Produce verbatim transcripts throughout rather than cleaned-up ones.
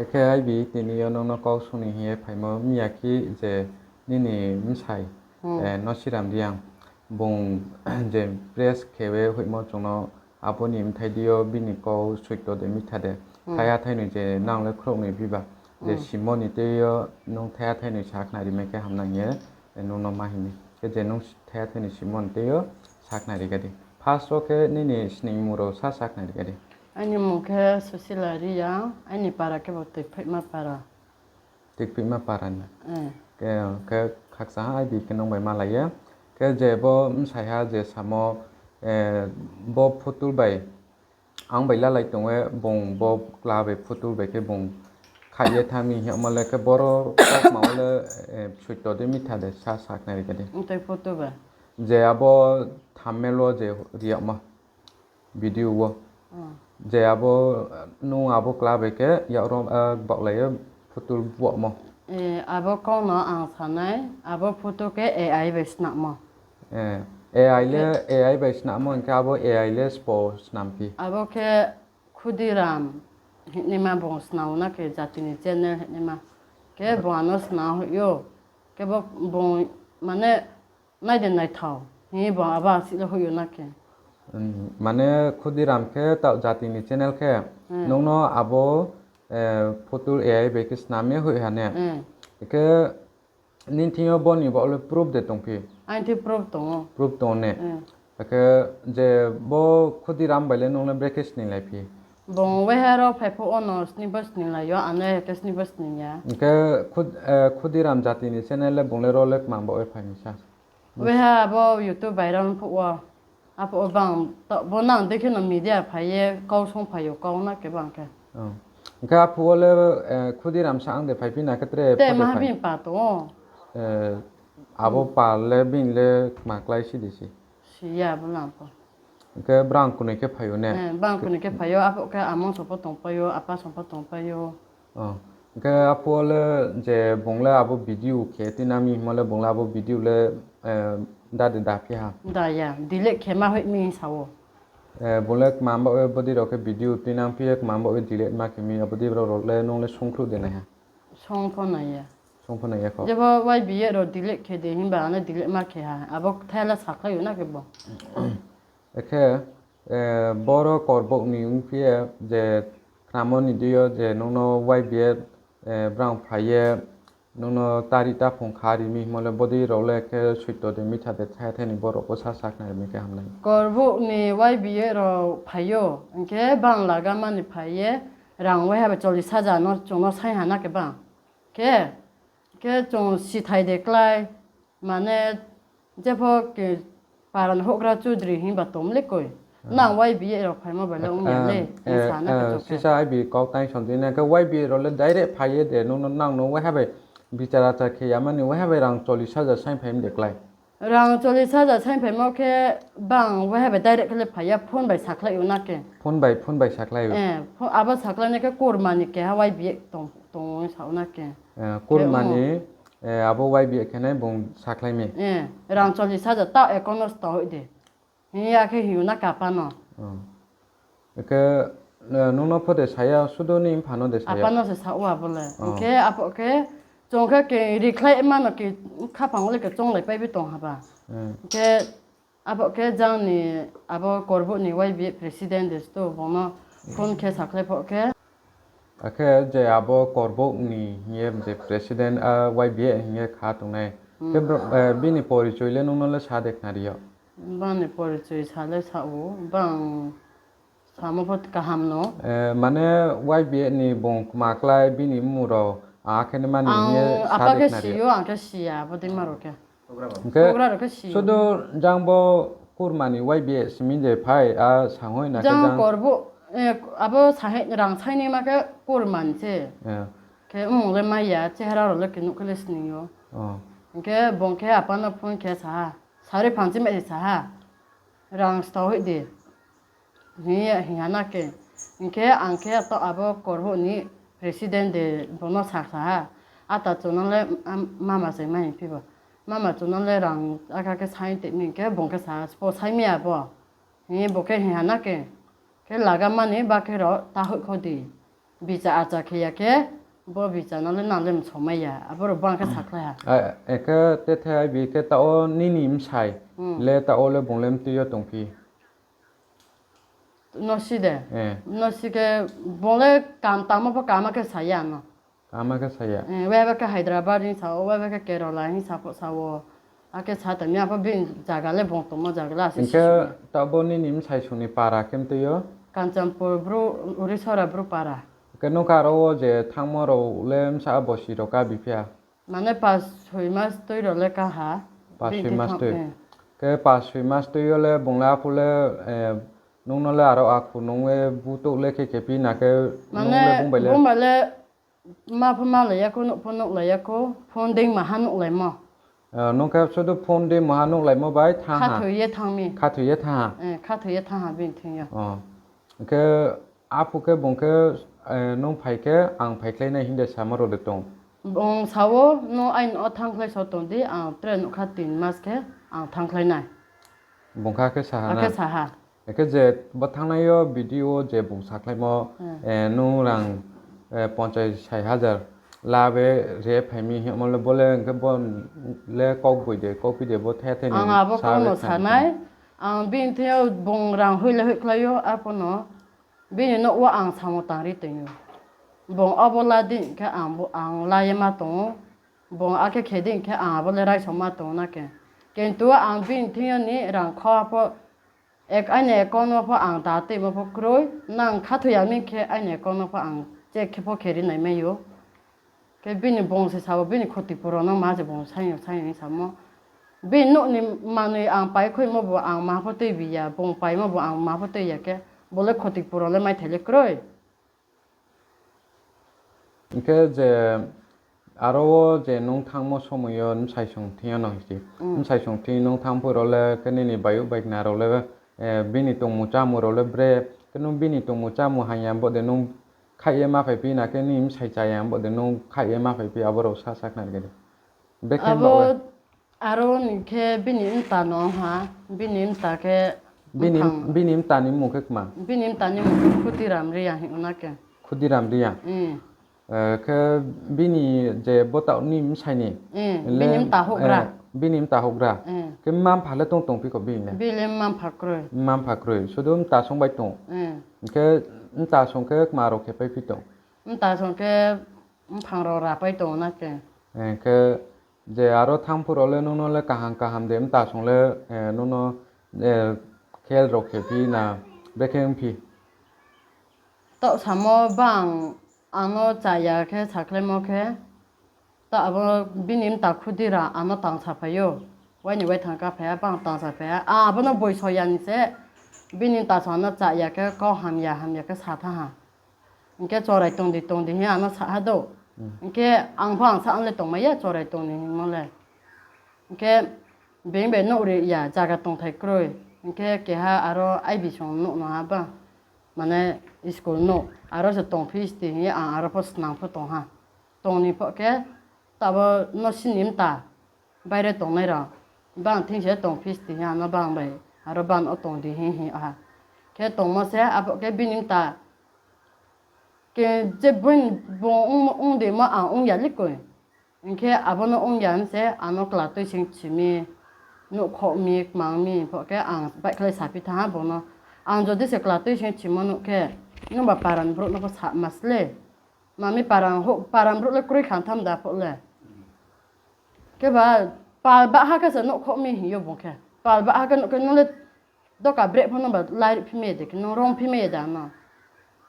Khe aibi tini yo nung no kau sung ni hing ye phaimo miyakhe je nini bsai, eh, Nosiram Reang, bung je press khe ye hoihmo chung no abo ni bthai di yo bini kau soito de mitha de, thaiha thainoi je nang le khrouhnoi biba, je simo ni tei yo nung thaiha thainoi sakhnari mai khe hamnang ye, eh, nung no ma hing mi. Khe je nung thaiha thainoi simo ni tei yo sakhnari ga di. First wo khe nini sningmung rao sa sakhnari ga di. Aini mung khe Susila Reang, aini para khe bo Tuiphihma para. Tuiphihma para ni. Khe, khe khakchang ha aibi khe nung bai malai ye. Khe je bo bsaiha je samo, eh, bo phutul bai ang bai lalai tong ye bung bo kla bai phutul bai khe bung khaih ye thanng mi hingmo le khe boro kaukma wo le, eh, soito de mitha de sa sakhnari ga di. Je abo thumbnail wo je ri yagmo video wo. Je abo, nung abo kla bai khe yak rom, eh, baohlai ye phutul buahmo. Eh, abo kau no ang sa nai, abo phutul khe A I bai snamo. Eh, A I le, A I bai snamo hing khe abo A I le sbo snam phi? Abo khe Khudiram hingnaima bung snam na khe jati ni channel hingnaima. Khe bung ano snam hoih ou. Khe bo bung mane nai de naithao hing ye bung abo asuh le hoih ou na khe. Mane Khudiram khe taoh jati ni channel khe nung no abo, eh, phutul A I bai khe snam ye hoih ha ne? Khe nini thing yo bo ni baoh le proof de tong phi? Aini thing proof tong ou. Proof tong ou ne? Akhe je bo Khudiram bai le nung le brekhe sninglai phi? Bung weha ro phai phuh wo no sning bo sninglai yo, ano khe sning bo sning ya. Hing khe Khud-, eh, Khudiram jati ni channel le bung le ro le kmang baoh ye phai mi sa? Weha abo YouTube viral phuh wo. Aphuh wo bang, bo nang dei khe no media phai ye kau songphai ou, kau na khe bang khe. Hing khe aphuh wo le, eh, Khudiram sa ang de phaiphi na khe tre pho de maha phai? Bini pa tong ou. Eh, abo pa le bini le kma klái si di si? Si ya bo nang pho. Hing khe brang knoi khe phai ou ne? Eh, brang knoi khe phai ou, aphuh khe among song pho tongpai ou, apa song pho tongpai ou. Hing khe aphuh wo le je bung le abo video khe tuinang mi hingmo le bung le abo video le, eh, da de da phi ha? Da ya, delete khe ma hoih mi sa ou. Eh, bung le kma baoh ye bodei rao khe video tuinang phi ye kma baoh ye delete ma khe mi, abo dei rao le nung le sungkhruh de nai ha? Sung pho nai ya. Sung pho nai ya kho. Jepho Y B A rao delete khe de himba ano delete ma khe ha, abo thai le sakhlai ou na khe bo. Akhe, eh, boro Korbouh ni ongphi ye je khnamo ni dei yo je nung no Y B A, eh, brang phai ye nung no tari taphung kha ri mi hingmo le bodei rao le khe soito de mitha de thai thai ni boro pho sa sakhnari mi khe hamnai. Korbouh ni Y B A rao phai ou, hing khe bang lagama ni phai ye rang waiha bai chollish hajar no chung no saing ha na khe bang. Khe, khe chung sithai de klái, mane, jepho khe para ni houhgra chudri himba tong le koi. Nang Y B A rao phaimo bai le ong ya le, hing sa na khe chung khe. Sisa aibi kau tang song di na khe Y B A rao le direct phai ye de, nung no, nang no waiha bai bichar achar khe yama ni waiha bai rang chollish hajar saing phai mi de klái. Rang chollish hajar saing phaimo khe bang waiha bai direct khe le phai ya, phone bai sakhlai ou na khe. Phone bai, phone bai sakhlai ou. Abo sakhlai nai khe kurma ni keha Y B A tong, tong ou sa ou na khe. Kurma ni, abo Y B A khe nai bung sakhlai mi. Rang chollish hajar taoh account no sta hoih de. Hing ya khe hing ou na khe apa no. Khe, nung no pho de sa ya, sudu ni mpha no de sa ya? Apa no se sa ou abo le. Hing khe aphuh khe, chung khe khe rikhlai ma no khe khaphang wo le khe chounglai pai bi tong haba. Hing khe aphuh khe jang ni abo Korbouh ni Y B A president de stu bung no phone khe sakhlai phuh khe. Akhe je abo Korbouh ni hing ye je president, Y B A hing ye kha tongnai. Khe bini porichoi le nung no le sa de khnari yo? Bang ni porichoi sa le sa ou, bang samo pho kaham no. Mane Y B A ni bung kma klái bini mmung rao, akhe ni mani hing ye sa de khnari yo? Ang apa khe si ou, ang khe si ya, abo dei ma rao khe. Hing khe sudu jang bo kurma ni Y B A simi de phai, a sahoi na khe jang Korbouh, abo sahoi rang saing ni ma khe kurma ni se. Khe mmung le mai ya, chehara rao le khe nuh khe le sning ou. Hing khe bung khe apa no phone khe sa ha, sari phanchi mai se sa ha, rang sta hoih di. Hing ye hing ha na khe. Hing khe ang khe taoh abo Korbouh ni president de bung no sa sa ha. Ata chung no le, mama se mai hing phi bo. Mama chung no le rang akha khe saing tei mi hing khe bung khe sa ha, sbo saing mi ya bo. Hing ye bo khe hing ha na khe. Khe lagama ni ba khe rao ta hoih kho di. Bicha acha khe ya khe, bo bicha no le nang le msomai ya. Aboro bang khe sakhlai ha. Akhe te the ai bi khe taoh wo nini bsai le taoh wo le bung le mtui yo tongphi? Nosi de. Nosi khe bung le kam tangmo pho kama khe sa ya no. Kama khe sa ya. Waiba khe Hyderabad hing sa ou, waiba khe Kerala hing sa pho sa ou. Akhe sa tong mi, apho bini zaga le bung tongmo zaga le ase. Hing khe taoh bo nini bsai song ni para khe mtui yo? Kanchanpur bru, Urisora bru para. Khe nung karo wo je thanngmo rao le bsa bosi rao ká biphi ya? Mane pas soi mas tui rao le ká ha. Pas soi mas tui. Khe pas soi mas tui yo le bung le aphuh le, nung no le aro akhu nung ye butouh le khe khephi na khe nung le bung bai le ma pho malai ya khou, nuh pho nuhlai ya khou, phone deingma ha nuhlaimo. Nung khe sudu phone deingma ha nuhlaimo bai thanng ha. Khathoi ye thanng mi. Khathoi ye thanng ha. Khathoi ye thanng ha bini thing yo. Hing khe aphuh khe bung khe, nung phai khe ang phaikhlai nai hing de samo rao de tong? Bung sa ou, nung aini no thanngkhlai so tong di, ang tre nuh kha tin mas khe ang thanngkhlai nai. Bung kha khe sa ha na? Akhe sa ha. Akhe je bo thanngnai yo video wo je bung sakhlaimo, nung rang ponchas sai hajar la be re phai mi hingmo le bo le hing khe bo le kaugboide, kauphi de bo the the ni. Ang abo kau no sa nai. Ang bini thing yo bung rang hoih le hoihkhlai ou, arphuh no bini nouh wo ang samung tang ri tong ou. Bung abo la di hing khe ang la ye ma tong ou. Bung akhe khe di hing khe ang abo le raisa ma tong ou na khe. Kintu ang bini thing yo ni rang khau pho, aini account no pho ang da tuimo pho kroi, nang khathoi ya mi khe aini account no pho ang check khe pho khe ri nai mai ou. Khe bini bung se sa ou, bini khoti puron no ma se bung saing yo, saing yo hing samo. Bini nouh ni manoi ang paikhoimo bu ang ma pho tuibi ya, bung paimo bu ang ma pho tui ya khe, bo le khoti puron le maithai le kroi. Hing khe je aro wo je nung thanngmo somoi yo bsai song thing yo no hing si. Bsai song thing nung thanng phuh rao le khe nini bayouh baikna rao le, bini tongmung chámung rao le bre, khe nung bini tongmung chámung hamya bo de nung khaih ye ma phaiphi na khe nini bsai chaya bo de nung khaih ye ma phaiphi, abo rao sa sakhnari khe di. Bekhe abo aro ni khe bini mta no ha, bini mta khe bini mta ni mmung khe kma? Bini mta ni mmung khe Khudiram Reang hing ou na khe. Khudiram Reang. Khe bini je bo taoh ni bsai ni, bini mta houhgra. Khe mma-mpha le tong tongphi kho bini le? Bini le mma-mpha kroi. Mma-mpha kroi, sudu mta song bai tong. Hing khe mta song khe kma rao khe paiphi tong? Mta song khe mphang rao rapai tong ou na khe. Khe je aro thanng phuh rao le nung no le kaham kaham de mta song le, nung no khel rao khephi na, brekhe ongphi? Taoh samo bang ang no chaya khe sakhlaimo khe, taoh abo bini mta Khudiram ang no tangsaphai ou. Waini waithang ká phai ha, bang tangsaphai ha. Ang abo no boiso ya ni se, bini mta song ang no chaya khe kau hamya hamya khe sa thanng ha. Hing khe chorai tong di, tong di hing ang no sa ha dou. Hing khe ang pho ang sa le tongmai ya chorai tong di hingmo le. Hing khe being bai nouh ri ya, zaga tongthai kroi. Hing khe keha aro aibi song nouh no ha ba, mane school nouh. Aro se tongphi sti hing ye ang aro pho snam pho tong ha. Tong ni pho khe, taoh bo no sini mta baire tongnai rao, bang thing se tongphi sti hing ang no bang bai, aro bang no tong di hing hing ha. Khe tongmo se abo khe bini mta khe je bung ong, ong demo ang ong ya le koi. Hing khe abo no ong ya se ang no kla tui sing chi mi, nouhkhouh mi, kmang mi pho khe ang baihkhlai saphi thanng ha bung no. Ang jodi se kla tui sing chimo nuh khe, nungba para ni brouh no pho sa ma se le. Ma mi para, para ni brouh le kroi kha tham da pho le. Kheba pal bahha khe se nouhkhouh mi hing yo bung khe. Pal bahha khe nuh khe nung le doka breh pho nungba lairih phi mai ya de khe, nung rong phi mai ya de ano.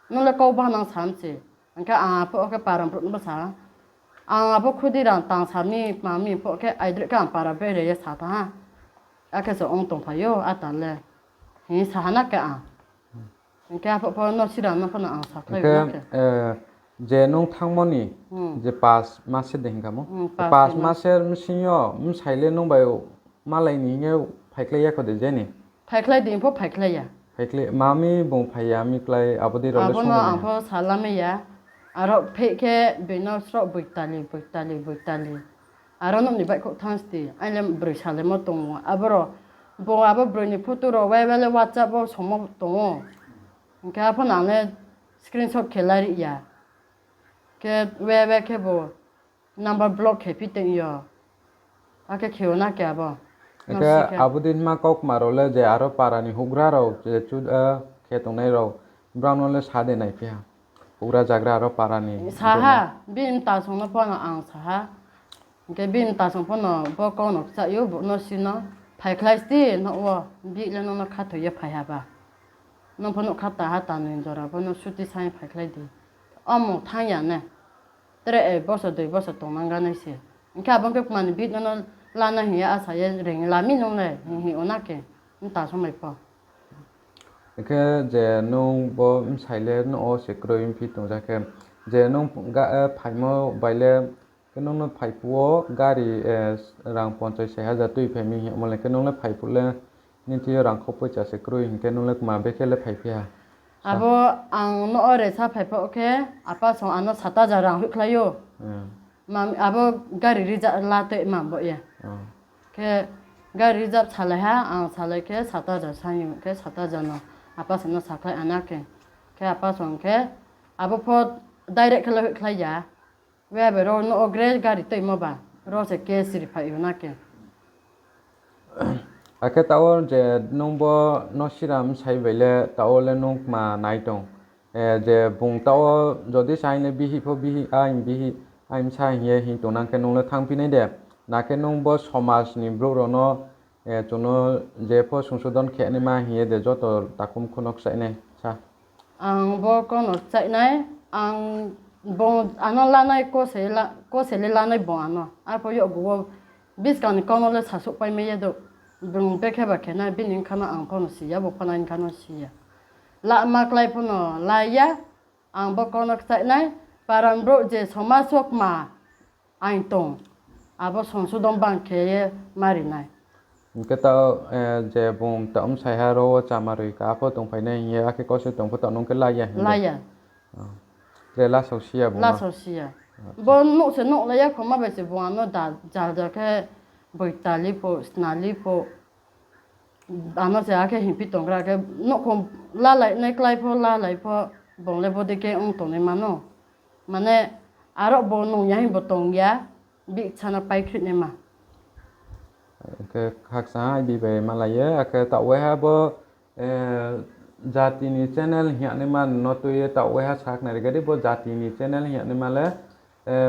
Nung le kau bahanang sa mi se. Hing khe ang aphuh khe para ni brouh no bo sa ha. Ang abo Khudiram tangsa mi, ma mi pho khe aidroih khe ang para bere ye sa thanng ha. Akhe se ong tongphai ou ata le. Hing sa ha na khe ang. Hing khe aphuh pho no sira no pho no ang sakhlai na khe. Je nung thanngmo ni, je pas mas se de hing kha mo? Pas mas se bsing yo bsai le nung bai malai ni hing ye phaikhlai ya kho de je ni? Phaikhlai di pho phaikhlai ya. Phaikhlai, ma mi bung phai ya mi klái abo dei rao le sung no ang pho sa lamai ya. Aro pheh khe bini sroh boitali, boitali, boitali. Aro nouh ni baihkhouh thanng sti, aini le broi salaimo tong ou. Aboro, bung abo broi ni photo rao waiba le WhatsApp wo songmo tong ou. Hing khe apho no ang le screenshot khe lairih ya. Khe we we khe bo number block khe phi tong yo. Akhe khe o na khe abo. Akhe abo dei ma kaukma rao le je aro para ni houhgra rao je chu, khe tongnai rao, brao no le sa de naiphi ha. Houhgra zagra aro para ni. Sa ha, bini mtasong no pho no ang sa ha. Hing khe bini mtasong pho no bo kau no kchaih ou, bo no si no phaikhlai sti no wo, bihih le nung no khathoi ye phai ha ba. Nung pho nouh kha ta ha, tanoi jora pho no suti sai phaikhlai di. Omo thanng ya ne. Tre, e, boso dui boso tongnang ganai se. Hing khe abo khe kma ni bihih no no lana hing ye asa ye reing la mi nung le, hing hing o na khe, mtasong bai pho. Hing khe je nung bo bsai le no wo se kroi phi tong ja khe, je nung phaimo bai le, khe nung no phai phuh wo gari, rang ponchais sai hajar tui phai mi hingmo le, khe nung le phai phuh le nini thing yo rang kho poicha se kroi hing khe nung le kma bekhe le phaiphi ha? Abo ang no wo resa phai phuh khe, apa song ano sat hajar rang hoihkhlai ou. Abo gari reserve la toi ma bo ye. Khe gari reserve salai ha, ang salai khe sat hajar sa ni khe sat hajar no apa song no sakhlai ana khe. Khe apa song khe abo pho direct khe le hoihkhlai ya. We bai ro no wo gre gari toimo ba, ro se cash ri phai yo na khe. Akhe taoh wo je nung bo no siram sai bai le taoh wo le nung kma nai tong. Je bung taoh wo jodi se aini bihih pho bihih, aini bihih, aini bsa hing ye hing tongnang khe nung le thanngphi nai de. Na khe nung bo somaj ni brouh rao no, chung no je pho songsodon khe naima hing ye de joto takhum khuno kchaih nai sa. Ang bo kau no kchaih nai, ang bung ano lanai, kose le lanai bung ano. Arphuh yakgu wo buskang ni kau no le sasouhpai mai ye douh. Bung bekhe ba khe nai, bini bkha no ang pho no si ya, bo pho no aini bkha no si ya. Lama klái pho no la ya, ang bo kau no kchaih nai, para ni brouh je somaj wo kma ain tong, abo songsodon bang khe ye ma ri nai. Hing khe taoh, je bung taoh bsaiha ro wo chama roi ka, apho tongphai nai hing ye, akhe kau se tong pho taoh nung khe la ya hing ye. Tre lasao si ya bung no? Lasao si ya. Bo nouh se nouhlai ya khoma bai se bung ano da, ja ja khe boitali pho, snali pho. Ano se akhe hingphi tonggra khe, nouhkhong lalai nai klái pho, lalai pho, bung le bodei khe ong tongnaima no. Mane, aro bo nung ya hing bo tong ya, bihih sa no paikhri naima. Khe khakchang ha, ibi bai malai ye, akhe taoh waiha bo, jati ni channel hing ya naima no tui ye taoh waiha sakhnari ga di, bo jati ni channel hing ya naima le,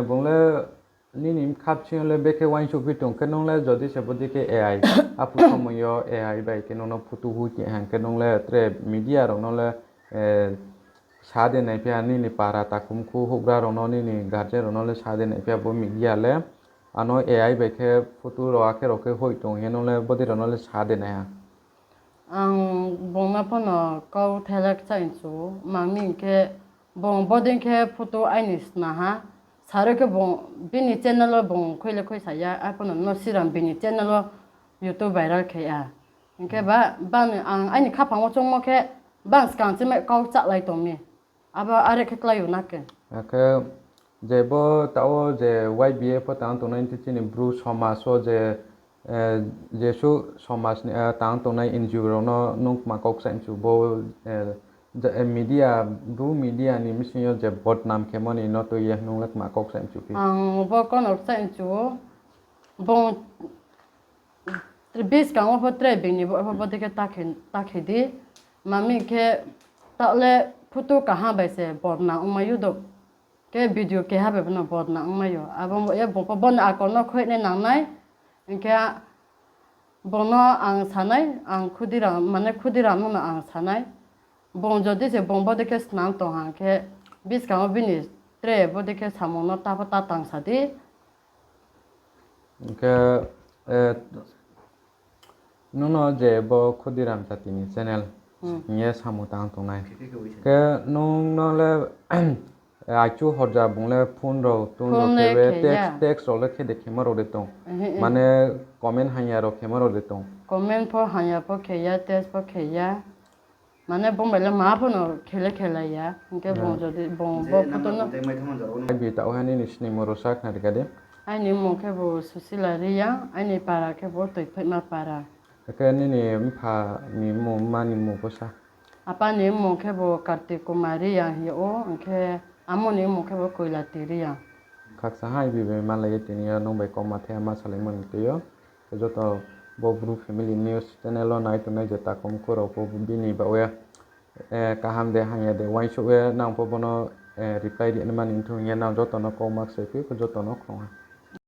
bung le nini bkha bsing yo le bekhe uaingsouhphi tong khe nung le jodi se bodei khe A I, aphuh somoi yo A I bai khe nung no photo hui khe hang khe nung le tre media rao no le sa de naiphi ha, nini para takhumkhu houhgra rao no, nini guardian rao no le sa de naiphi ha bo media le, ano A I bai khe photo rao akhe rao khe hoih tong hing ye nung le bodei rao no le sa de nai ha. Ang bung no pho no kau thele kchaih chu, ma mi hing khe bung bodei khe photo aini sna ha, saro khe bung bini channel wo bung khui le khuisa ya, arphuh no no siram bini channel wo YouTube viral khe ya. Hing khe ba, bang ang aini khaphang wo choungmo khe, bang skang chimai kau kchahlai tong mi. Abo are khe klái ou na khe. Akhe je bo taoh wo je Y B A pho tang tongnai, chini Bru somaj wo je, jesuh somaj ni tang tongnai N G O rao no nung kma kau kchaih mchu bo, media, Bru media ni bsing yo je bodnam khemo ni no tui ye nung le kma kau kchaih mchu phi? Ang bo kau no kchaih mchu ou, bung buskang wo pho tre bini bo pho bodei khe ta khe di. Ma mi khe taoh le photo kaham bai se bodnam ongmai ou do. Khe video keha bai pho no bodnam ongmai ou. Abo ye bung pho bo ni akol no khoih nai nang nai. Hing khe bung no ang sa nai, ang Khudiram, mane Khudiram no no ang sa nai. Bung jodi se bung bodei khe snam tong hang khe, buskang wo bini tre bodei khe samung no ta pho ta tang sa di. Hing khe, nung no je bo Khudiram Jati ni channel hing ye samung tang tongnai. Khe nung no le, aichu horja bung le phone rao, tun rao khe ye, text rao le khe de khemo rao de tong? Mane comment hamya rao khemo rao de tong? Comment pho hamya pho khe ya, text pho khe ya. Mane bung bai le ma pho no khe le khelai ya. Hing khe bung jodi bung bo photo no. Bi taoh ha nini sningmo rao sa khnari ga di. Aini mmung khe bo Susila Reang, aini para khe bo Toiphaihma para. Akhe nini mpha ni mmung, mma ni mmung pho sa. Apa ni mmung khe bo Kartik Kumar Reang hing ou, hing khe Amo ni mmung khe bo Koila Tiriang. Khaksa hai bibai malai ye tini yo nung bai kauma the ma salaimo ni tui yo. Khe joto bo Bru Family News channel wo nai tongnai je takhumkhu rao pho bini baoh ye kaham de hamya de uaingsouh ye nang pho bono reply ri nai mani thung hing ye nang joto no kauma kchai phi pho joto no khlum ha.